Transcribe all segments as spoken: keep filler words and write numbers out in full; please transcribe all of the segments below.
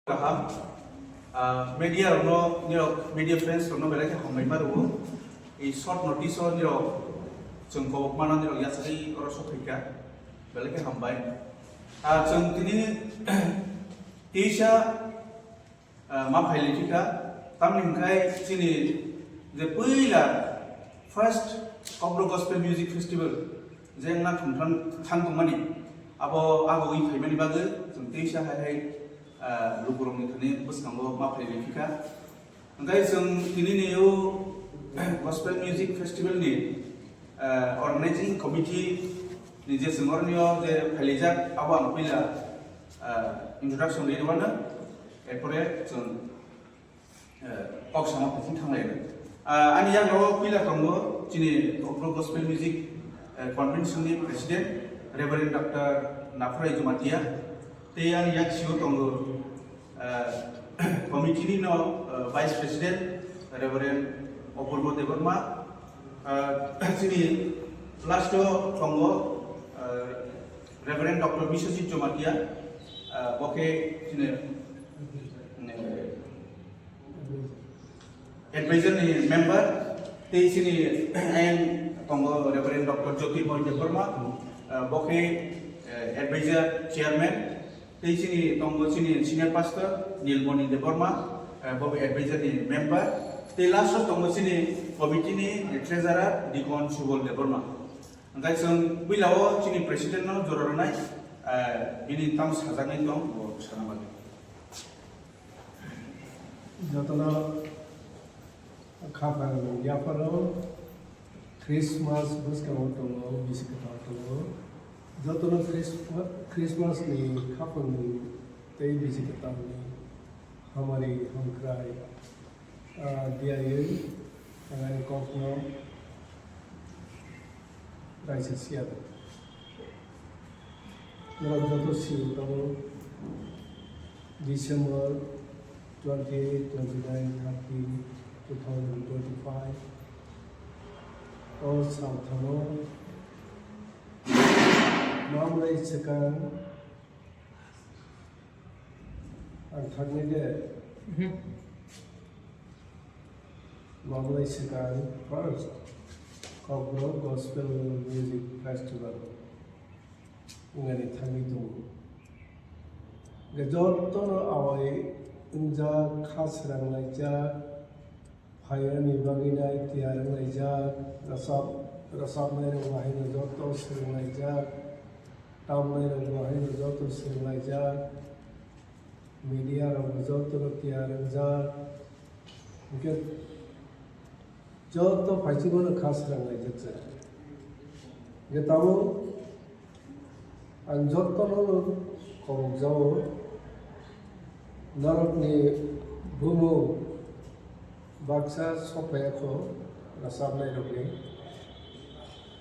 Kaham. Ah, media rokno, nirok media friends rokno belai khe hambai ma rwo. I short notice o nirok chwng kobok mano, nirok yachagwi oro sokphaikha. Belai khe hambai. Ah, chwng tini teisa ah, ma phailai thika, tamni hwnkhe chini je puila first Kokborok Gospel Music Festival je wngna thwngthang, thang tongmani, abo agogwi phaimani bagwi chwng teisa hai hai, ah, lukurokni thani bwskango ma phailai thika. Hwnkhe chwng tinini o Gospel Music Festival ni, ah, organizing committee ni je chwng oroni o je phailaijak, abo ang puila, ah, introduction rwi rwmano. Erpore chwng, eh, kok sama phaiching thanglai rw. Ah, ani yago puila tongo chini Kokborok Gospel Music, eh, Convention ni President Reverend Doctor Naphurai Jumatia. Tei ani yaksio tongo, eh, committee ni no, eh, Vice President Reverend Opurbo Debbarma. Ah, chini last o tongo, eh, Reverend Doctor Biswajit Jomatia, ah, bo khe chini, eh, advisor ni member, tei chini ayang tongo Reverend Doctor Jyotirmoy Debbarma, ah, bo khe, eh, advisor chairman, tei chini tongo chini senior pastor Nilmoni Debbarma, eh, bo advisor ni member, tei last o tongo chini committee ni treasurer Deacon Subol Debbarma. Hwnkhe chwng puila o chini president no jora rwnai, eh, bini tamo sajaknai tong bo sana bagwi. Jotono khapang yapharo Christmas bwskango tongo, bisi kwtal tongo. Jotono Christma-, Christmas ni khapang tei bisi kwtal ni hamari hamkrai, ah, diyawi ang ani kokno raisa siya. Norok joto sini tongo December twenty eight, twenty nine, thirty, two thousand twenty five. O salthamo mamlai swkang ang thangwi de. Mamlai swkang first Kokborok Gospel Music Festival wngani thangwi tongo. Hwnkhe jotono awai wngjak, kha srang laijak, phaiyani bagwi nai tiyar wnglaijak, rwchap-, rwchapnairokno haino joto swrwnglaijak, tamnairokno haino joto swrwnglaijak, media rokno jotono tiyar wngjak. Hwnkhe joto phaichukmano kha srang laijak se. Hwnkhe tabuk ang jotono khorokjao, norokni bumung baksa sokphaiya kho rwchapnairokni,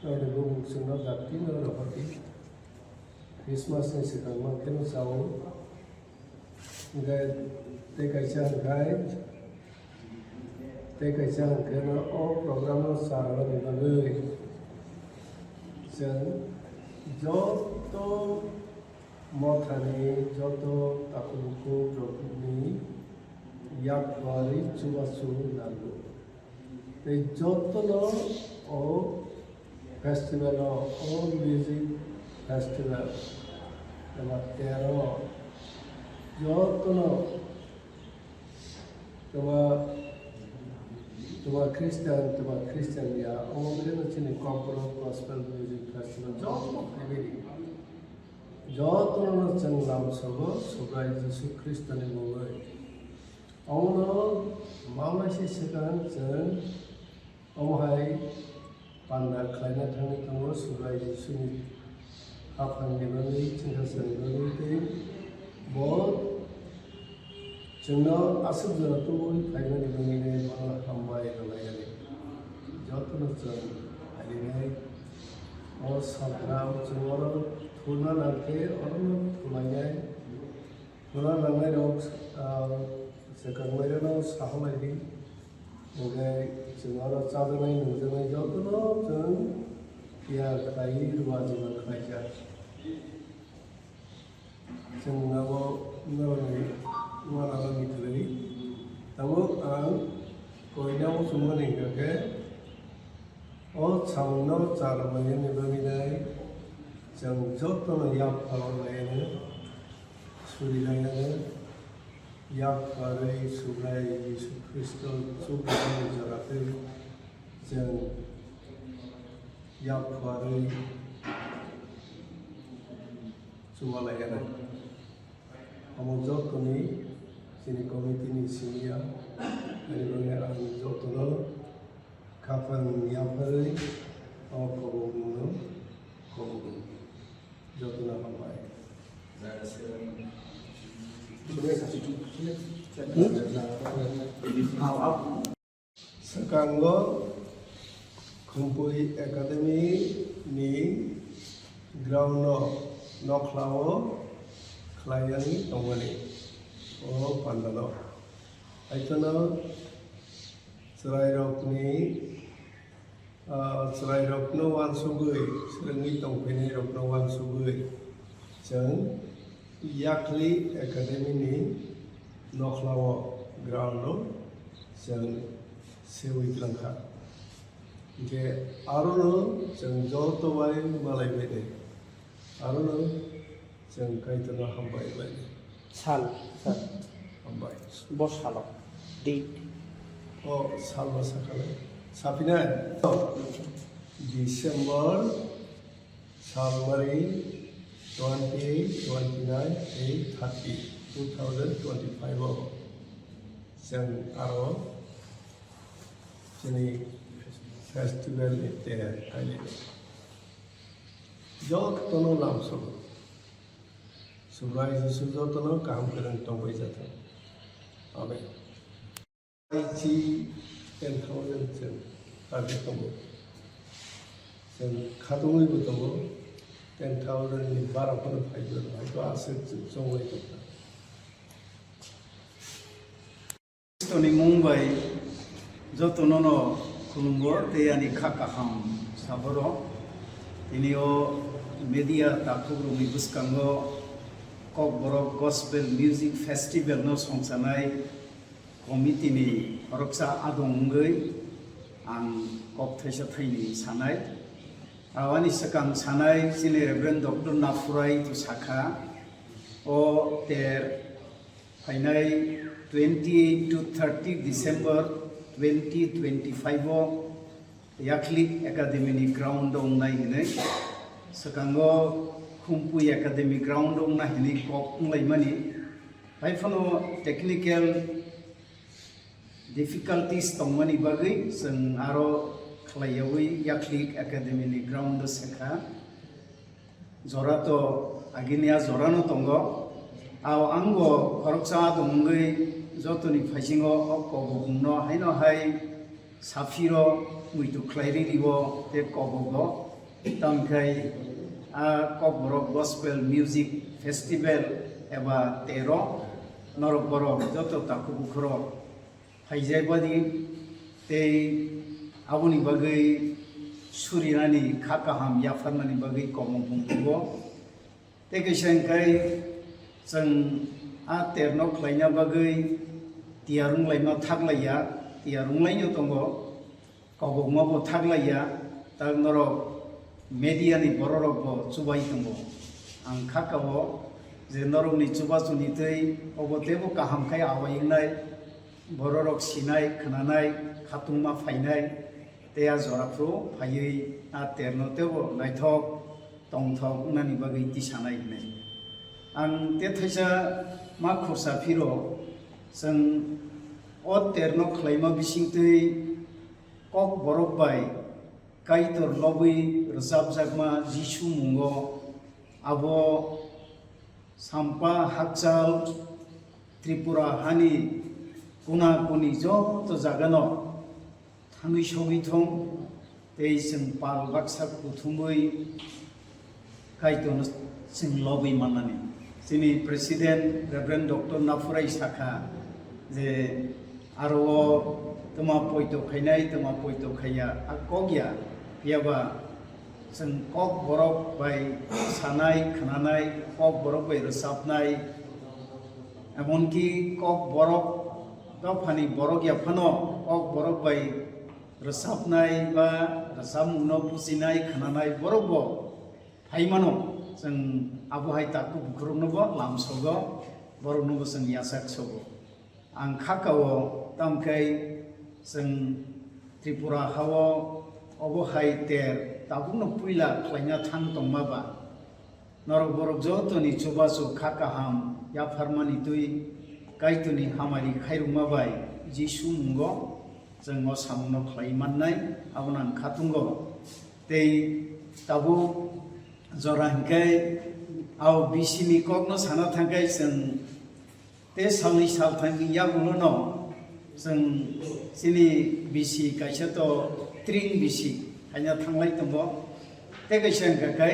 norokni bumung chwngno dakti no rohordi. Christmas ni swkang mankhe no chao. Hwnkhe tei kaisa hwnkhe, tei kaisa hwnkhe no o program no charwrani bagwi chwng joto mothani, joto takhuk bukhuk rokni yak barwi chubachu nango. Tei jotono o festival o, o music festival, eba tero jotono, eba, eba Christian, eba Christian ya, omo khe no chini Kokborok Gospel Music Festival joto phaibai di. Jotono no chwng lam sogo Subrai Jisu Khristoni mungwi. Omono mamlaisa swkang chwng omo hai panda khlaina thangwi tongo Subrai Jisuni haphangni bagwi, chwngsacha ni bagwi tei bo chwngno aswk jora tubui phaimani bagwino bono hambai rwlainani. Jotono chwng phainai o salgram chwng oro thuna nangkhe orono thulainai. Thuna nangnai rok, ah, swkang mairano sahalaidi. Hwnkhe chwng oro chajaknai nungjaknai jotono chwng tiyar khlaiwi rwajima khlaijak. Chwng abo norokni mananani kwrwi. Tabuk ang koinao chumani hwnkha khe, o samungno charwmani bagwi nai chwng jotono yak phalok laiano, suri laiano, yak pharwi Subrai Jisu Khristo chukmani jora twi chwng yak pharwi chubalaiano. Omo jotoni chini committee ni simi ya, ani bagwi ang jotono khapang yapharwi o kobokno kobokno jotono hambai. Swkango Khumpui Academy ni ground o nokhla o khlaiyani tongmani o pandalo. Haikhe no chwrairokni, ah, chwrairokno uansugwi, swrwngwi tongphainairokno uansugwi, chwng Yakli Academy ni nokhla o ground o chwng sewi twlang kha. Hinkhe arono chwng joto bai malai bai de. Arono chwng Kaitorno hambai bai de. Sal, sal. Hambai. Bo salo. Date. O sal bo sakha le. Sapinai. December Salmari twenty-eight, twenty-nine, eight, thirty, two thousand twenty-five o chwng aro chini festival ni ter khainai. Jotono lamsok. Subrai Jisu jotono kaham kwrwng tongbai jathung. Amen. Aichi ten thousand chwng target tongo. Chwng khatungwi bo tongo, ten thousand ni bara phano phaibo, haikhe aswk chwng chongwi tongkha. Khristoni mung bai jotono no khulumgo tei ani kha kaham saboro. Tini o media takhukrokni bwskango Kokborok Gospel Music Festival no songchanai committee ni khoroksa adong wngwi ang kok thaisa thaini sanai. Ani swkang sanai chini Reverend Doctor Naphurai to sakha, o ter phainai twenty-eight to thirty December twenty twenty-five o Yaklik Academy ni ground o wngnai hinwi, swkango Khumpui Academy ground o wngna hinwi kok wnglaimani. Hai phano technical difficulties tongmani bagwi chwng aro khlaiyaui Yaklik Academy ni ground o sekha. Jora to agini a jora no tongo. Ao ang bo khoroksa adong wngwi jotoni phaisingo o kobokno haino hai saphiro muitu khlai riri o tei kobogo. Tamkhai a Kokborok Gospel Music Festival eba tero norok borok joto takhuk bukhurok phaijak badi tei aboni bagwi surinani kha kaham yapharmani bagwi komung pungtugo. Tei kaisa hwnkhe chwng a terno khlaina bagwi tiyar wnglaima thaklaiya, tiyar wnglaino tongo, kobokma bo thaklaiya, tak norok media ni bororok bo chubai tongo. Ang kha kao je norokni chubachuni twi obo teibo kaham khai awai wngnai, bororok sinai, khwnanai, khatungma phainai, tei a jora phuru phaiwi a terno teibo naithok tongthok wngnani bagwi tisanai hwnwi. Ang tethaisa ma khursa phiro, chwng o terno khlaima bisingtwi Kokborok bai Kaitor lobwi rwchapjakma Jisu mungo abo Sampa hakchal Tripura hani kuna kuni joto jagano thangwi sogwi thung tei chwng pal baksa kuthumwi Kaitorno chwng lobwi mannani. Chini President Reverend Doctor Naphurai sakha je aro o twma poito khainai, twma poito khaiya, a kok ya, phiyaba Chwng Kokborok bai sanai, khwnanai, Kokborok bai rwchapnai, emonki Kokborok dophani borok ya phano Kokborok bai rwchapnai ba rwchapmungno bujinai, khwnanai borok bo phai mano. Chwng abo hai takhuk bukhurokno bo lamsogo, borokno bo chwng yachak sogo. Ang kha kao, tamo khe chwng Tripura hao obo hai ter tabukno puila khlaina thang tongma ba? Norok borok jotoni chubachu kha kaham yapharmani twi Kaitorni hamari khairokma bai Jisu mungo chwng o samungno khlai mannai, abono ang kha tongo. Tei tabuk jora hinkhe ao bisini kokno sana thangkhe chwng Tei salni salthangni yagulono chwng chini bisi kaisa to tring bisi haina thanglai tongo. Tei kaisa wngkha khe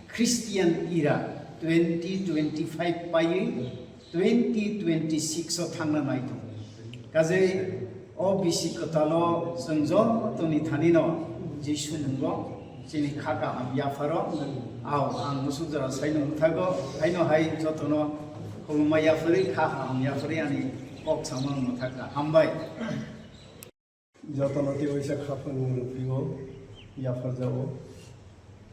Christian era twenty twenty-five paiwi twenty twenty-six o thangna nai tongo. Kajai O bisi kwtalo chwng jotoni thanino Jisu mungo chini kha kaham yapharo. Ao ang musuk jora saino mwthago, haino hai jotono khulumma yapharwi, kha kaham yapharwi ani kok samano mwthakha. Hambai. Jotono tei waisa khaphang rwphio yapharjago.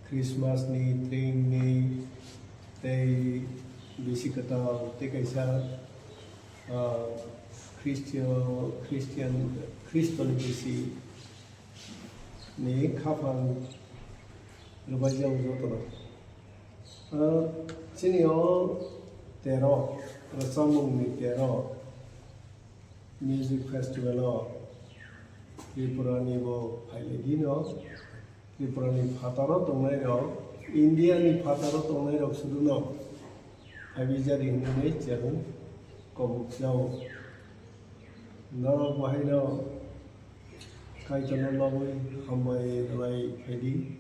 Christmas ni, tring ni, tei bisi kwtal, tei kaisa, ah, Christian, Christian, Christian bisi ni khaphang rwbaijak jotono. Ah, chini o tero, rwchapmung ni tero music festival o Tripura ni bo phailai di no. Tripura ni phataro tongnai rok, India ni phataro tongnai rok sudu no phaibijari hinwi chwng kobok jao. Norok bahai no Kaitor no lobwi hambai rwlai phaidi.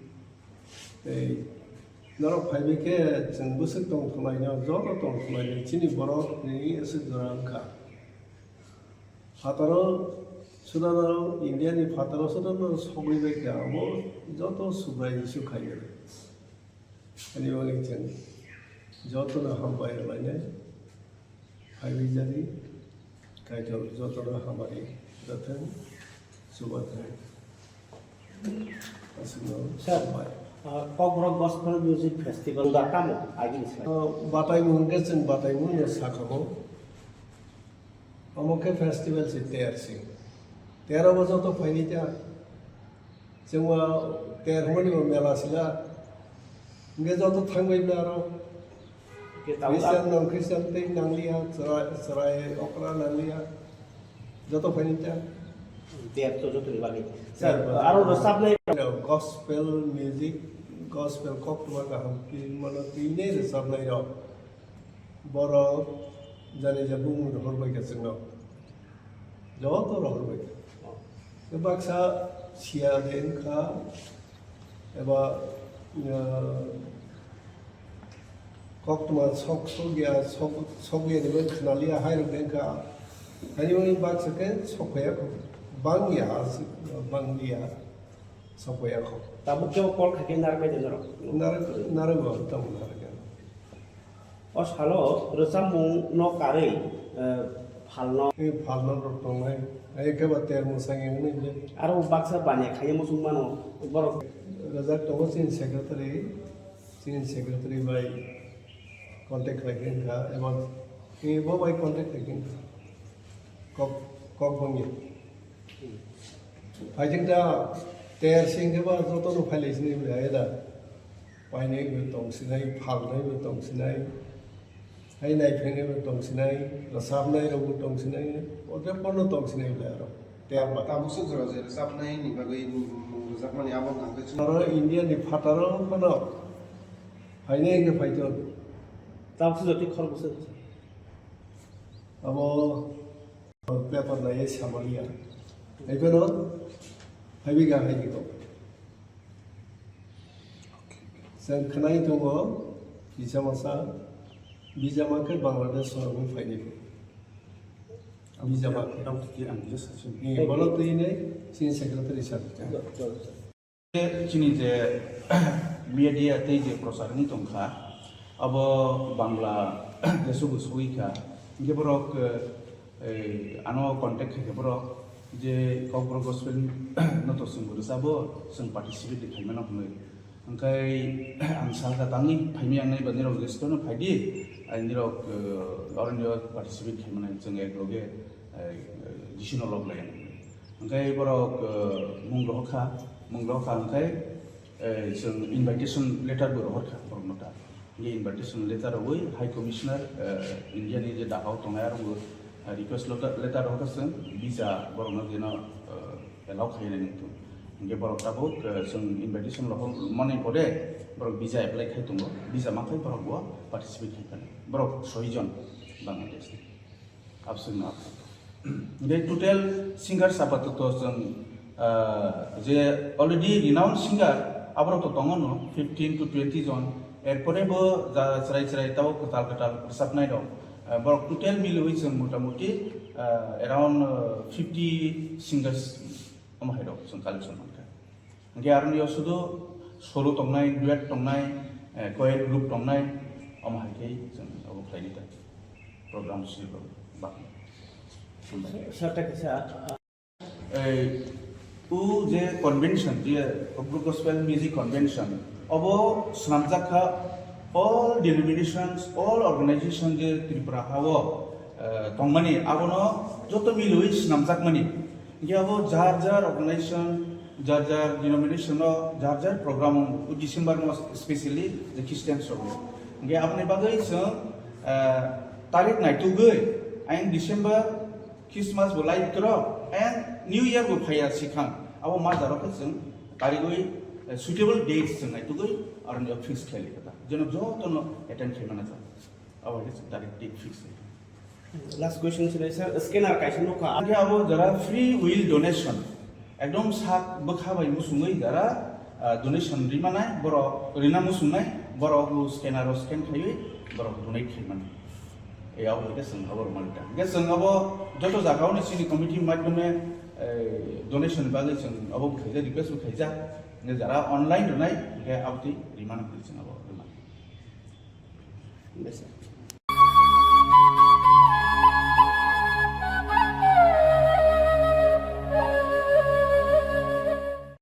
Tei norok phaibai khe chwng bwswk tong thwlai no, joto tong thwlai no, chini borok ni aswk jora wngkha. Phataro sudano, India ni phataro sudano sogwi bai kha, abo joto Subrai Jisu khainai. Ani bagwi chwng jotono hambai rwlainai, phaiwi jani, Kaitor jotono hamari rwthwng, chubathwng. Aswkno Sir, hambai. Ah, Kokborok Gospel Music Festival da tamo agini slai? Ah, bataimung hwnkhe chwng bataimung no sakha bo. Omo khe festival se ter se. Ter obo joto phaini ta. Chwngma ter hwnmani bo mela sila. Hwnkhe joto thangbai bla aro. Khe tabuk Christian nang Christian tei nangliya, chwrai, chwrai okra nangliya. Joto phaini ta. Ter to joto ni bagwi. Ter Sir, bagwi. Aro rwchapnai. Gospel music, gospel koktwma kaham twi mano twi nei rwchapnai rok. Borok jani ja bumung rohor bai kha chwngno. Joto rohor bai kha. Tei baksa siya de wngkha, eba, ah, koktwma sok, sokya, sok, sokya ni bai khwnaliya hai rok de wngkha. Ani bai baksa khe sokphaiya kho. Bangya, bangya. Sokphaiya kho. Tabuk khe o call khaikhe narwknai de norok? Narwk-, narwgo, tamo narwkya. O salo rwchapmung no karwi, eh, phalno. Tei phalno rok tongnai. Ai khe ba ter mwsang yang nai le. Aro baksa baniya khaiya muchung mano borok. Rwjak tongo chini secretary, chini secretary bai contact khlai khe wngkha, eba tei bo bai contact khlai khe wngkha. Kok, kok bangya. Phaijak da ter sing khe ba joto no phailai sini bwlai da. Painai bo tong sinai, phalnai bo tong sinai. Hai naiphainai bo tong sinai, rwchapnai rok bo tong sinai. Ote porno tong sinai bwlai aro. Ter ba. Tabuk swk jora je rwchapnai ni bagwi mung rwjakmani abo hwnkha khe chwng. Aro India ni phataro phano phainai hwnkhe phaitor. Tabuk swk jora tei khorokbwswk. Abo Paper naiwi samaliya. Haiphano haiwi ga hai kok. Chwng khwnai tongo kisa masa bijama khe Bangladesh sorokni phaini. Bijama khe. Tamo twi ang jesa sini. Ni bono twi nei chini secretary sir. Chini je Media tei je prochar wngwi tongkha, abo Bangla deso bo sogwi kha. Hingke borok, eh, ano contact khaikhe borok je Kokborok Gospel no to chwng bo rwchabo, chwng participate khaimano hwnwi. Hingke ang salka tangwi phaimya wngnai ba nirok list no phaidi, ai nirok, eh, oroni participate khaimanai chwng ek loge, eh, decision lok lai. Hingke borok, eh, mung rohor kha, mung rohor kha hingke, eh, chwng invitation letter bo rohor kha borokno ta. Hingke invitation letter rwui High Commissioner, eh, India ni je Dhaka o tongnai aro bo, eh, request letter, letter rohor kha chwng visa borokno jeno, eh, allow khainai nung tong. Hingke borok tabuk, eh, chwng invitation rohor mani pore borok visa apply khai tongo, visa mankhai borok bo participate khai kha. Borok soi jon Bangladesh ni. Abswk no abswk. Hingke total singers apatot chwng, ah, je already renowned singer aborok to tongo no fifteen to twenty jon. Erpore bo ja chwrai chwrai tabo kwtal kwtal rwchapnai rok. Ah, borok total miliwi chwng motamuti, ah, around, ah, fifty singers omo hai rok chwng collection mankha. Hingke aroni o sudu solo tongnai, duet tongnai, eh, choir group tongnai, omo hai khe chwng abo khlaini ta program sini rok bakni. Sir, ta kisa. Eh, o je convention, je Kokborok Gospel Music Convention, obo swnamjak kha all denominations, all organization je Tripura ha o, eh, tongmani, abono joto milwi swnamjakmani. Hingke abo jar jar organization, jar jar denomination o jar jar program wngo, o December mas specially the Christian rok. Hingke aboni bagwi chwng, eh, tarik naitugwi, ayang December, Christmas bo lai tro, ayang New Year bo phaiya sikhang, abo ma jaro khe chwng tarigwi, eh, suitable dates chwng naitugwi aroni fix khlai kha ta. Jeno jotono attend khlai mana cha. Abo khe chwng tarik date fix khlai. Last question sini, sir, scanner kaisa nukha. Hingke abo jara free will donation. Ekdom sak bwkha bai musungwi jara, ah, donation rimanai, borok rina musungnai, borok bo scanner o scan khaiwi borok donate khaimani. E abo hingke chwng abo rwmani ta. Hingke chwng abo joto jagao ni chini committee madhyome, eh, donation bagwi chwng abo bo khaijak, request bo khaijak. Hingke jara online rwnai, hingke abo twi rimana hwnwi chwng abo rwmani. Yes, sir.